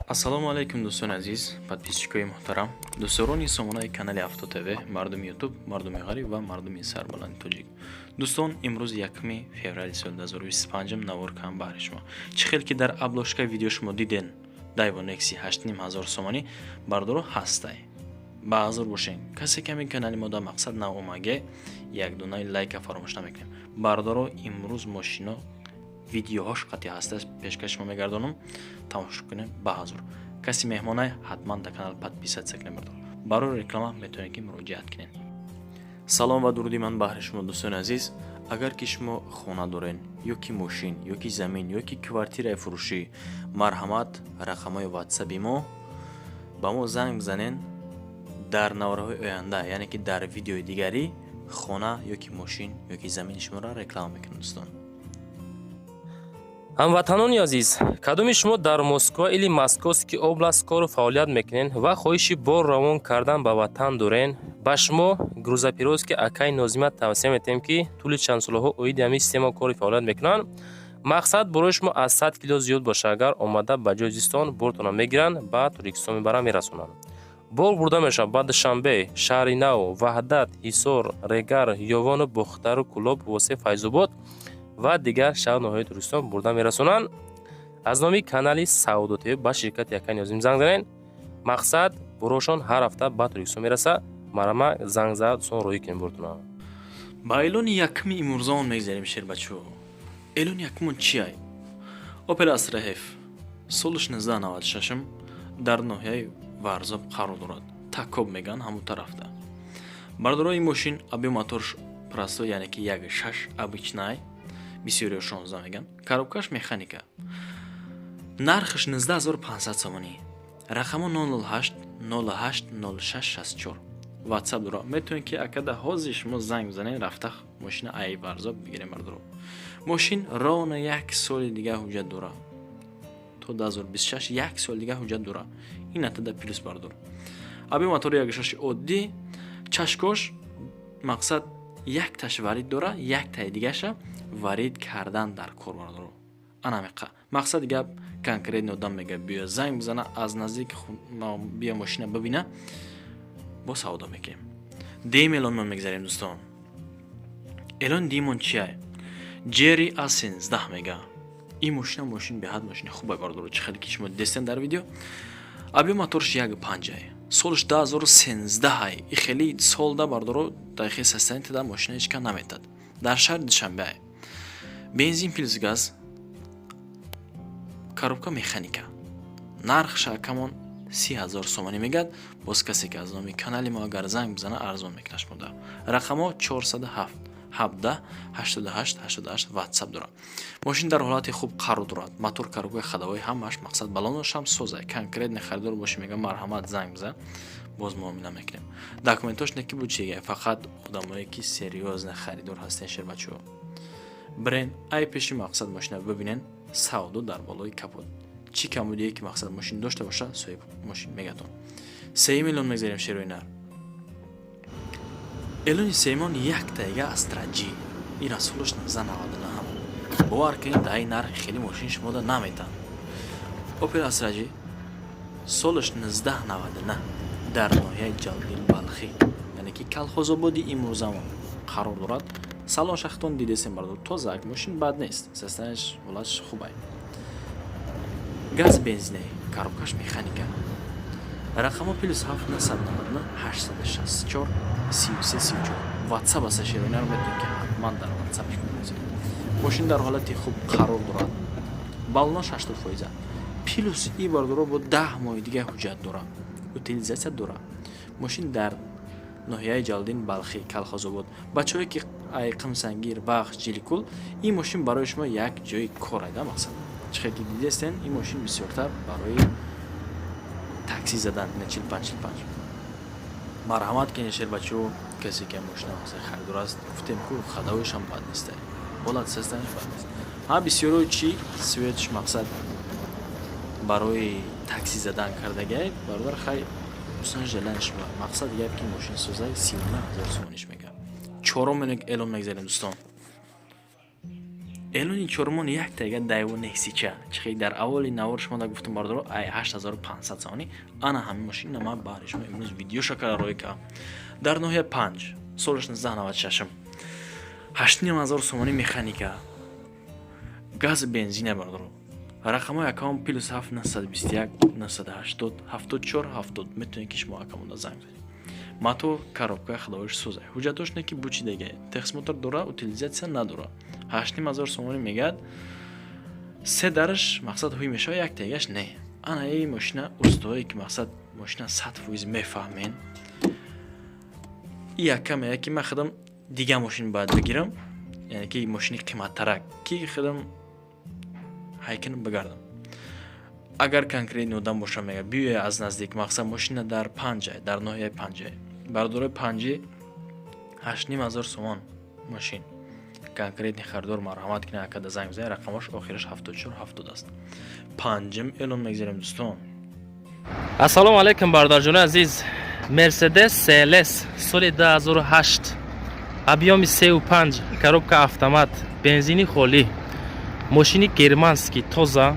Ассалому алайкум, дӯстони азиз, подписчикои муҳтарам, дӯстдорони сомонаи канали Авто ТВ, мардуми Ютуб, мардуми ғариб ва мардуми сарбаланди тоҷик. Дӯстон, имрӯз 1 феврали соли 2025, навор кам баҳри шумо. Чӣ хел ки дар обложкаи видео шумо диден, Дайво Некси 8,5 ҳазор сомонӣ, бардоро, ҳастай. Баҳазур бошен. Касе ки ҳамин канали мо дар мақсад нав омаге, як дунаи лайка фаромӯш намекунем. Бардоро, имрӯз мошино видеоҳош қатъи ҳаста пешкаши шумо мегардонам, тамошо кунем баҳазур. Каси меҳмонай, ҳатман дар канал подписаться кунем. Бардор, барои реклама метавонед, ки муроҷиат кунед. Салом ва дуруди ман баҳри шумо, дӯстони азиз. Агар ки шумо хона дорен ё ки мошин, ё ки замин, ё ки квартираи фурӯшӣ, марҳамат, рақамҳои ватсаби мо ба мо занг бизанен. Дар навраҳои оянда, яъне ки дар видеои дигарӣ, хона ё ки мошин, ё ки замини шуморо реклама мекунем, дӯстон. Ҳамватанони азиз, кадоми шумо дар Москва или Московский область кору фаъолият мекунед ва хоҳиши бор равон кардан ба ватан дорен, ба шумо грузоперевозки акаи Нозима тавсия метиҳем, ки тӯли чанд солаҳо оиди ҳамин система кори фаъолият мекунанд. Мақсад, борои шумо аз 100 кило зиёд боша, агар омада ба ҷои зистон бортона мегиранд, ба Тоҷикистон мебаранд, мерасонанд. Бор бурда мешавад ба Душанбе, Шаҳри Нав, Ваҳдат, Ҳисор, Регар, Ёвону Бохтару Кӯлоб, Восе, Файзобод ва дигар шаҳру ноҳияи Тоҷикистон бурда мерасонанд. Аз номи канали Савдо ТВ ба ширкати акаи Нозим занг занед. Мақсад, борошон ҳар ҳафта ба Тоҷикистон мерасад. Марама, занг зад, дӯстон, роҳӣ кунем бортона. Ба эълони якуми имрӯзаон мегзарем, шербачо. Эълони якумон чиай? Опел Астра Ф, солш 1996, дар ноҳияи Варзоб қарор дорад, Такоб меган ҳамун тарафта. Бардорои, мошин объём моторш простой, яъне ки 1,6 обычный, бисёриё 16 меган, коробкаш механика, нархаш 19 500 сомонӣ, рақамо 008 08 06 64, ватсап дора. Метавонед, ки акада ҳозир шумо занг бизанед, рафта мошина ай Варзоб бигирем. Бардоро, мошин ровно як соли дига ҳуҷҷат дора, то 2026 як соли дига ҳуҷҷат дора. Ин атада плюс, бардор. Объём мотори 1,6 оддӣ, чашкош, мақсад, якташ варид дора, яктаи дигаша варид кардан дар кор. Бардоро, анамеқа мақсади гап, конкретный одам мега, биё, занг бизана, аз наздик биё, мошина бибина, бо савдо мекунем. Дуюм эълонмон мегзарем, дӯстон. Эълони дуюмон чия? Ҷери А 13 мега. Ин мошина мошин беҳад мошини хубе, бардоро. Чӣ хеле ки шумо дидестен дар видео, объём моторш 1,5, солш 2013. И хеле солда, бардоро, дар хел состояние да мошина ҳеч кан наметад. Дар шаҳри Душанбе, бензин плюс газ, коробка механика, нархша акамон 30 000 сомонӣ мегӯяд. Боз касе ки аз номи канали мо агар занг бизана, арзон мекунад шумода. Рақамҳо 407 17 88 88, ватсап дорад. Мошин дар ҳолати хуб қарор дорад, мотор, коробкаи, ходовой ҳамааш, мақсад, баллонашам соза. Конкретный харидор бошӣ, мегӯям, марҳамат, занг бизан, боз муомила мекунем. Документош неки буд чига, фақат одамое ки серьёзно харидор ҳастен, шербачаҳо, бирен ай пеши, мақсад, мошина бибинен. Савдо дар болои капот, чӣ камбудие ки, мақсад, мошин дошта боша, соҳиб мошин мегардон. Сеюм эълон мегзарем, шерои нар. Эълони сеюмон яктаига Астра Ҷи. Ин расулаш 1999. Бовар кунед, дар ин нархи хеле мошин шумода наметанд. Опел Астра Ҷи, солаш 1999, дар ноҳияи Ҷалолиддин Балхӣ, яъне ки Калхозободи имрӯзамон қарор дорад. Салон шахтон дидесем, бардор, тоза, мошин бад нест, состоянияш, ҳолатш хубай. Газ, бензине, коробкаш механика, рақамо плюс 7 999 864 33 34, ватсап аста. Шероинаро метавонед, ки ҳатман дар ватсап кунед. Мошин дар ҳолати хуб қарор дорад, баллонаш 80 фоиза, плюс и, бардоро, бо 10 моҳи дига ҳуҷҷат дорад, утилизация дорад. Мошин дар ноҳияи Ҷалолиддин Балхӣ, Калхозобод. Бачаҳое ки ай Қимсангир, Вахш, Ҷиликул, ин мошин барои шумо як ҷои кор айда. Мақсад, чӣ хел ки дидестен, ин мошин бисёртар барои такси задан, ина 45 45. Марҳамат кунед, шербачаҳо, касе ки мошина харидор аст. Гуфтем ку, ходовойшам бад неста, ҳолат состоянияш бад нест. Ҳа, бисёро чи светш, мақсад, барои такси задан кардагиай, бародар. Хай, усан желание шумо. Мақсад гап, ки мошин созай, 39 000 сомониш мегӯяд. Чорум эълон мегзарем, дӯстон. Эълони чорумон яктага Дайву Нексича, чихе дар аввали навор шумо да гуфтам, бардоро, ай 8500 сомонӣ. Ана ҳамин мошина ман баҳри шумо имрӯз видеоша кара рӯй кардам. Дар ноҳия Панҷ, солаш 1996, 8500 сомонӣ, механика, газ, бензина. Бардоро, рақамҳои акаон +7 921 980 74 70. Метавонед, ки шумо акамонда занг занед. Мотор, коробка, ходовойш созай, ҳуҷҷатош не, ки бучидага, техосмотр дора, утилизация надора. 8500 сомонӣ мегӯяд. Се дараш мақсад ҳуй мешава, як тегаш не. Ана и мошина устое, ки мақсад мошина 100% мефаҳмен. И яка меяд, ки ман худам дига мошин бояд бигирам, яъне ки мошини қиматтарак, ки худам ҳайканам бигардам. Агар конкретный одам боша, мега, биёя аз наздик. Мақсад, мошина дар Панҷай, дар ноҳияи Панҷай, бардорои Панҷи, 8500 сомон мошин. Конкретный харидор марҳамат кунед, акада занг бизанед, рақамаш охираш 74 70 аст. Панҷум эълон мегзарем, дӯстон. Ассалому алайкум, бародарҷони азиз. Мерседес CLS, соли 2008, объёми 3,5, коробка автомат, бензини холӣ, мошини германский, тоза,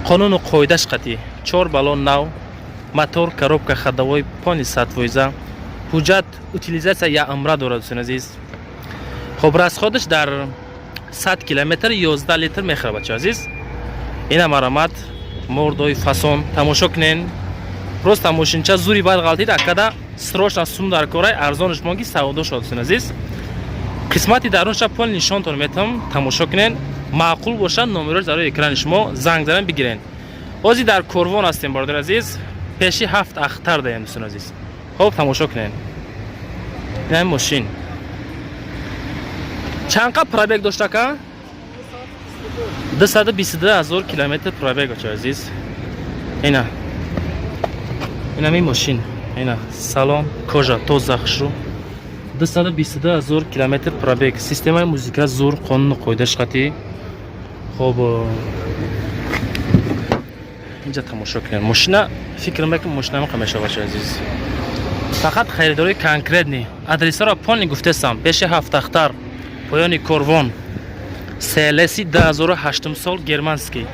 қонуну қоидаш қатъӣ, чор баллон нав, мотор, коробка ходовой полный 100%, ҳуҷҷат, утилизация я амра дорад, дӯстони азиз. Хоб, расходаш дар 100 километр 11 литр мехӯрад, бача азиз. Ина марамат, мордои фасон тамошо кунен. Просто мошинча зури бад ғалтид, акада срочно сум дар корай, арзонаш мон, ки савдо шуд. Дӯстони азиз, қисмати дарунша пол нишонтон метавам, тамошо кунен. Маъқул бошад, номерош дар рӯи экрани шумо, занг занен, бигирен. Ҳозир дар Корвон ҳастем, бародари азиз, пеши Ҳафт Ахтар даем, дӯстони азиз. Хоб, тамошо кунен. Ин мошин чанд қа пробег дошта, ка? 222 000 километр пробег, бача азиз. Ина, инами мошин, ина салон, кожа тоза, хушрӯ, 222 000 километр пробег, системаи музика зур, қонуну қоидаш қатъӣ. Хоб, инҷа тамошо кунед мошина. Фикр мекунам, мошина меқа мешава, бача азиз. Фақат харидорои конкретный, адресаро полный гуфтесам: пеши Ҳафтахтар, поёни Корвон. CLS 2008 сол, германский,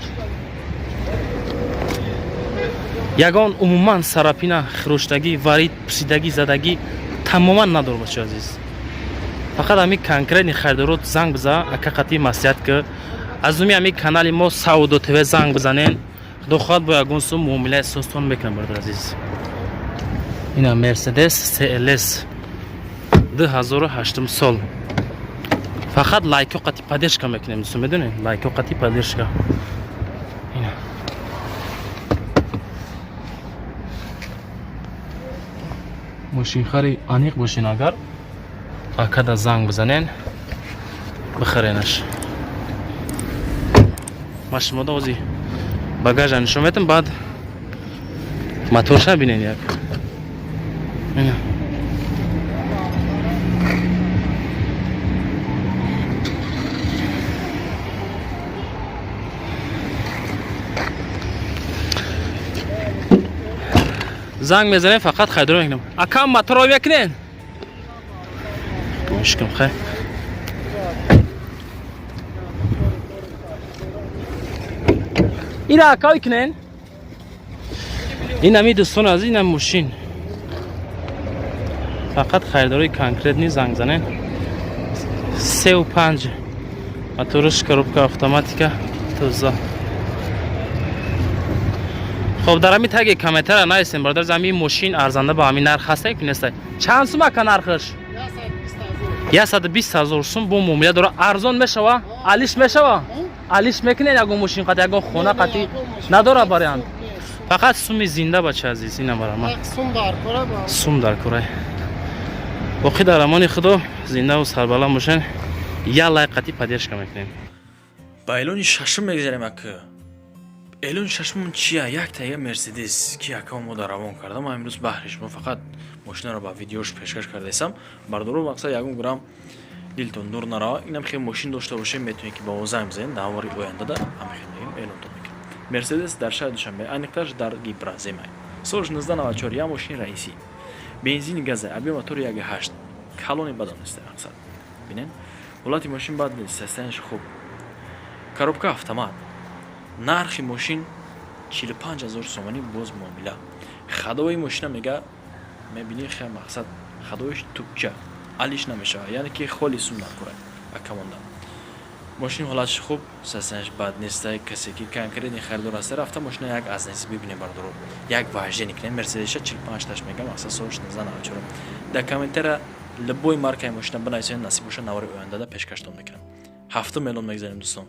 ягон умуман царапина, хироштагӣ, варид, пусидагӣ, задагӣ тамоман надор, бача азиз. Фақат ҳами конкретный харидорот занг биза, ака қатъи маслиҳат ки аз нуми ҳами канали мо Савдо ТВ занг бизанен. Худо хоҳад, бо ягон сум муомилаи состон мекунам, бародар азиз. Ина Мерседес CLS 2008 сол. Фақат лайко қати поддержка мекунем, дӯстон, медонед, лайко қати поддержка. Ина мошинхари аниқ бошин, агар акада занг бизанен, бихаренаш. Ма шумода ози багажа нишон метам, баъд моторша бинен як. Ина занг мезанем, фақат хайдоро мекунам. Акам, моторро мекунен? Мушкил, хай. Ира акаи кунен. Ин ами, дӯстон аз инам мошин. Фақат харидорои конкретный занг занен. 3,5 моторш, коробка автоматика, тоза. Хоб, дар ҳами таги комментария нависем, бародар, ҳами мошин арзанда ба ҳамин нарх ҳаста ки неста? Чанд сум, ака, нархаш? 120 ҳазор сум бо муомила дора, арзон мешава, алиш мешава. Алиш мекунед ягон мошин қати, ягон хона қати надора вариант. Фақат суми зинда, бача азиз, ина барама. Сум дар кора. Боқӣ дар амони Худо, зиндаву сарбаланд бошен. Я лайк қати поддержка мекунем. Ба эълони шашум мегзарем, ака. Эълони шашумон чия? Як тайга Мерседес, ки акао мо дар равон кардам. Ман имрӯз баҳри шумо фақат мошинаро ба видеош пешкаш кардаистам, бардору. Мақсад, ягон грамм дилтон дур нарава. Инам хел мошин дошта бошем, метавонед, ки ба мо занг бизанед. Давори ояндада ҳама хел мегирем, эълонтон мекунем. Мерседес дар шаҳри Душанбе, аниқтараш дар Гибраземай, соли 1994, як мошини раисӣ, бензини газа, объём мотори 1,8, калони бадон неста. Мақсад, бинен. Ҳолати мошин бад нест, состояние ш хуб, коробка автомат. Нархи мошин 45 ҳазор сомонӣ, боз муомила. Ходовой мошина мега, мебинӣ, хе, мақсад, ходовой ш тупча алиш намешавад, яъне ки холи сум накурад акамонда. Мошин ҳолатш хуб, состояние ш бад нестай. Касе ки конкретный харидор аста, рафта мошина як аз наздик бибинем, бардоро, як вождение кунем. Мерседеша 45 таш мега, мақсад, солш 1994. Дар комментария любой маркаи мошина бинависед, насиб боша, навори ояндада пешкаштон мекунам. Ҳафтум эълон мегзарем, дӯстон.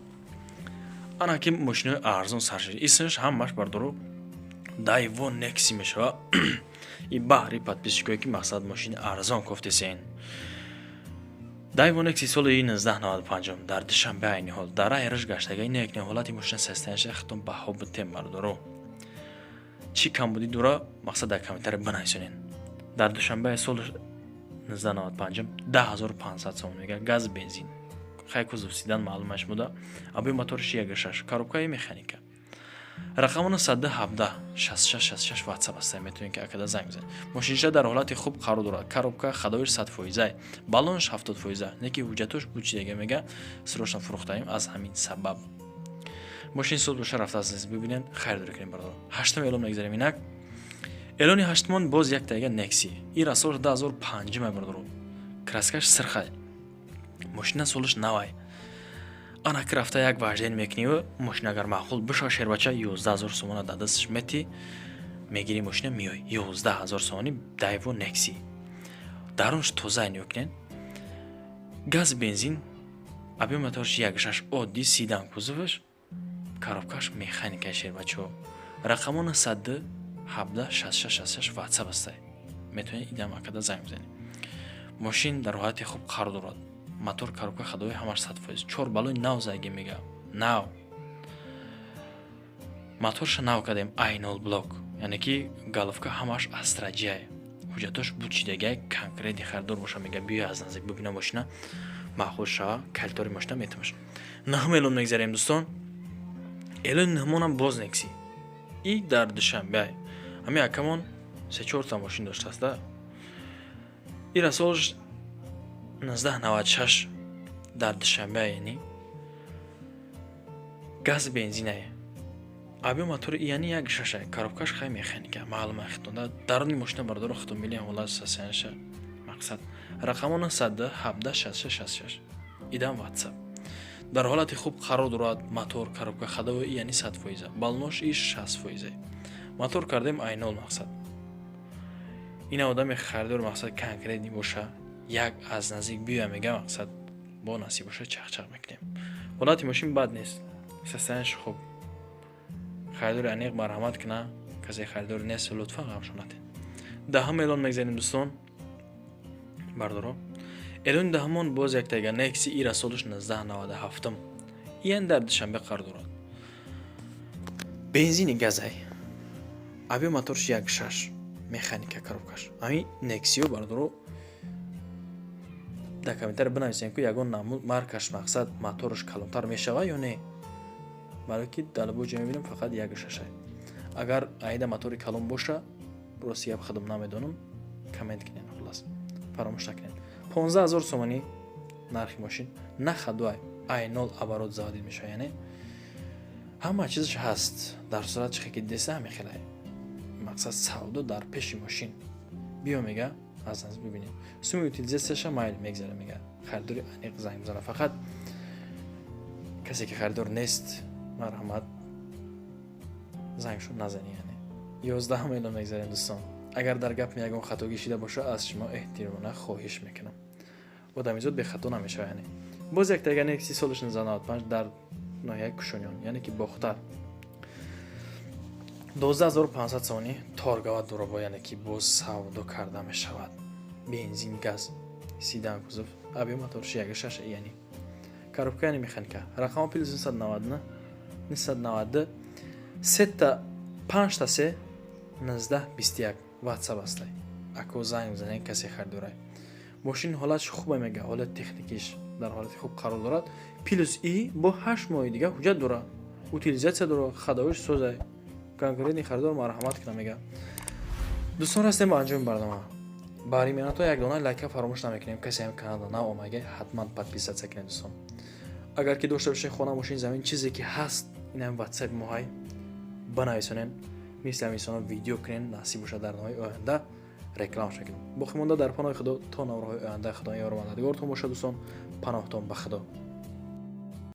Ана ки мошинои арзон сар шуд. Исмаш ҳамаш, бардоро, Дайво Некси мешава. И баҳри подписчик ое ки, мақсад, мошини арзон кофтесен. Дайво Некси соли 1995 дар Душанбе, айни ҳол дар раҳи рашт гаштага. Ин як ҳолати мошина, состояние ша хитон баҳо битем, бардоро. Чӣ камбудӣ дора, мақсад, дар комментария бинависонен. Дар Душанбе, соли 1995, 10 500 сомон мега, газ, бензин. Хай, кузов седан маълумаш буда. Объём моториш 1,6, коробкаи механика. Рақамона 117 66 66, Ватсап аста, метавонед ки акада занг бизанед. Мошинча дар ҳолати хуб қарор дорад, коробка, ходовой ш 100 фоиза, баллонш 70 фоиза, неки ҳуҷҷатош бучидага. Мега, срочно фурӯхтаем, аз ҳамин сабаб. Мошини соз боша, рафта аз бибинед, харидорӣ кунем, бародаро. Ҳаштум эълон мегзарем инак. Эълони ҳаштумон боз яктаига Некси. Ира соли 2005-ма, бародаро, краска ш сирхай, мошина солаш навай. Ана ки рафта як вождение мекуниву мошина агар маъқул биша, шербача, 11 000 сомона дар дасташ мети, мегири мошина, меёй. 11 000 сомони Дайво Некси, дарунш тоза, нигоҳ кунед, газ, бензин, объём моторш 1,6, оддӣ седан кузоваш, коробка ш механика. Шербачаҳо, рақамона 117 66 66, Ватсап астай, метавонед идам акада занг бизанед. Мошин дар ҳолати хуб қарор дорад, мотор, коробка, ходовой ҳамаш 100%, чор балони нав заги, мега, нав, моторша нав кардем, айнол блок, яъне ки головка ҳамаш астраҷиай, ҳуҷҷатош бучидагай. Конкретный харидор боша, мега, биёй аз наздик бибина мошина, маъқул шава, калтори мошина метавош. Наҳум эълон мегзарем, дӯстон. Эълони наҳумонам боз Некси и дар Душанбе. Ҳами акамон се чорта мошин доштааст да. Ира солш 1996, дар Душанбе, яъни газ, бензинае, объём мотори яъни 1,6, коробка ш хай механика, маълума хитонда. Даруни мошина, бардоро, хитон милиан ҳолат, состояние ша, мақсад. Рақамона 117 66 66, идам Ватсап. Дар ҳолати хуб қарор дорад, мотор, коробка, ходовой яъни 100%, баллонош иш 60%, мотор кардем айнол. Мақсад, ина одами харидор, мақсад, конкретный боша, як аз наздик биёя, мега, мақсад, бо насиб боша, чақчақ мекунем. Ҳолати мошин бад нест, состояние ш хуб. Харидори аниқ марҳамат куна. Касе харидор нест, лутфан ғамшон натед. Даҳум эълон мегзарем, дӯстон, бардоро. Эълони даҳумон боз яктага Некси. Ира солаш 1997, иян дар Душанбе қарор дорад. Бензини газай, объём моторш 1,6, механика коробка ш. Ҳамин Нексиё, бардоро, дар комментария бинависем, ки ягон намуд маркаш, мақсад, мотораш калонтар мешавад ё не, барое ки дар бо ҷо мебинам фақат 1,6. Агар аида мотори калон боша, рости гап, худам намедонам, коммент кунед. Хулас, фаромӯш накунед, 15 000 сомонӣ нархи мошин, на ходовой, ай нол оборот заводить мешавад, яъне ҳама чизаш ҳаст. Дар сурат чихе ки деса, ҳамин хелай, мақсад, савдо дар пеши мошин. Биё, мега, аз наздик бибинем. Суми утилизация ша майл мегзара, мега, харидори аниқ занг бизана фақат. Касе ки харидор нест, марҳамат, зангшо назани. Яъне 11-ум эълон мегзарем, дӯстон. Агар дар гапам ягон хатогӣ шида боша, аз шумо эҳтиромона хоҳиш мекунам. Одамизод бехато намешавад. Яъне боз як тага Некси, соли 1995, дар ноҳияи Кушониён, яъне ки Бохтар, 12 500 сомонӣ торговать дорабо, яъне ки боз савдо карда мешавад. Бензин, газ, седан кузов, объём моторш 1,6, яъне коробка, яъне механика. Рақама плюс 999 992 сета панҷта се 19 21, Ватсап астай. Ако занг бизанед, касе харидорай. Мошин ҳолатш хубе, мега, ҳолати техникиш дар ҳолати хуб қарор дорад. Плюс и бо 8 моҳи дига ҳуҷҷат дорад, утилизация дорад, ходовой ш созай. Конкретный харидор марҳамат кунам, мега. Дӯстон, растем ба анҷоми барнома. Баъри меҳнатҳо як дона лайка фаромӯш намекунем. Касе ҳам каналда нав омага, ҳатман подписаться кунед, дӯстон. Агар ки дошта бошед хона, мошин, замин, чизе ки ҳаст, инам ватсапи моҳай, банависонен, мисли ҳаминсоно видео кунен, насиб бошад, дар наҳои оянда рекламаш мекунем. Боқӣ монда дар паноҳи Худо то навраҳои оянда. Худо ёру мададгортон бошад, дӯстон. Паноҳтон ба Худо.